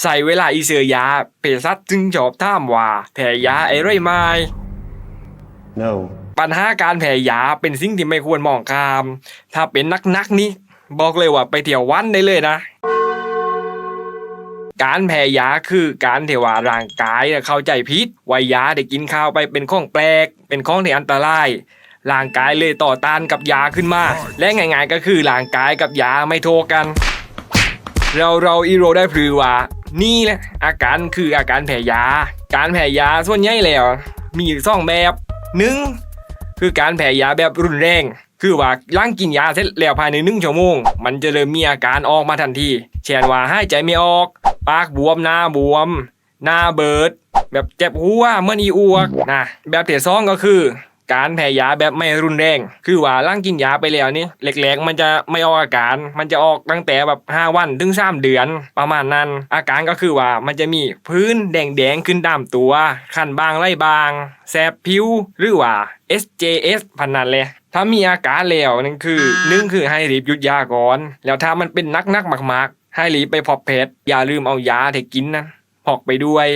ໃຊ້ເວລາອີກເທື່ອ ເພສັດຈຶ່ງຊອບຖາມວ່າ ແພ້ຢາໄອ້ໄຣມາຍ? No. ບັນຫາການແພ້ຢາເປັນສິ່ງທີ່ໄມ່ຄວນມອງຂ້າມ. ຖ້າເປັນໜັກໆນີ້ ບອກເລີຍວ່າໄປທ່ຽວວັນໄດ້ເລີຍນະ. ການແພ້ຢາຄືການທີ່ວ່າຮ່າງກາຍເຂົ້າໃຈຜິດວ່າຢາທີ່ກິນເຂົ້າໄປເປັນຂອງແປກ, ເປັນຂອງທີ່ອັນຕະລາຍ. ຮ່າງກາຍເລີຍຕໍ່ຕ້ານກັບຢາຂຶ້ນມາ ແລະ ງ່າຍໆກໍຄືຮ່າງກາຍກັບຢາໄມ່ໂທກັນ. ເຮົາເຮົາອີໂຣໄດ້ຈື່ວ່າ ນີ້ແຫຼະອາການຄືອາການແພ້ຢາ. ການແພ້ຢາສ່ວນໃຫຍ່ແລ້ວມີຢູ່ສອງແບບ. ໜຶ່ງ ຄືການແພ້ຢາແບບຮຸນແຮງ ຄືວ່າຫຼັງກິນຢາເສັດແລ້ວພາຍໃນໜຶ່ງຊົ່ວໂມງ ມັນຈະເລີ່ມມີອາການອອກມາທັນທີ ເຊັ່ນວ່າຫາຍໃຈໄມ່ອອກ, ປາກບວມ, ໜ້າບວມ, ໜ້າເບີດ, ແບບເຈັບຫົວ, ເໝືອນອີອວກນະ. ແບບທີສອງກໍຄື ການແພ້ຢາແບບໄມ່ຮຸນແຮງ ຄືວ່າຫຼັງກິນຢາໄປແລ້ວນີ້ ແລກໆມັນຈະໄມ່ອອກອາການ, ມັນຈະອອກຕັ້ງແຕ່ແບບຫ້າວັນເຖິງສາມເດືອນ ປະມານນັ້ນ. ອາການກໍຄືວ່າມັນຈະມີຜື່ນແດງໆຂຶ້ນຕາມຕົວ, ຄັນບາງໄຫຼບາງ, ແສບຜິວ ຫຼືວ່າ ເອສ ເຈ ເອສ ພັນນັ້ນແຫຼະ. ຖ້າມີອາການແລ້ວນັ້ນຄື ໜຶ່ງ ຄືໃຫ້ຣີບຢຸດຢາກ່ອນ, ແລ້ວຖ້າມັນເປັນໜັກໆມາກໆ ໃຫ້ຣີບໄປພົບແພດ. ຢ່າລືມເອົາຢາທີ່ກິນນັ້ນ ພອກໄປດ້ວຍ.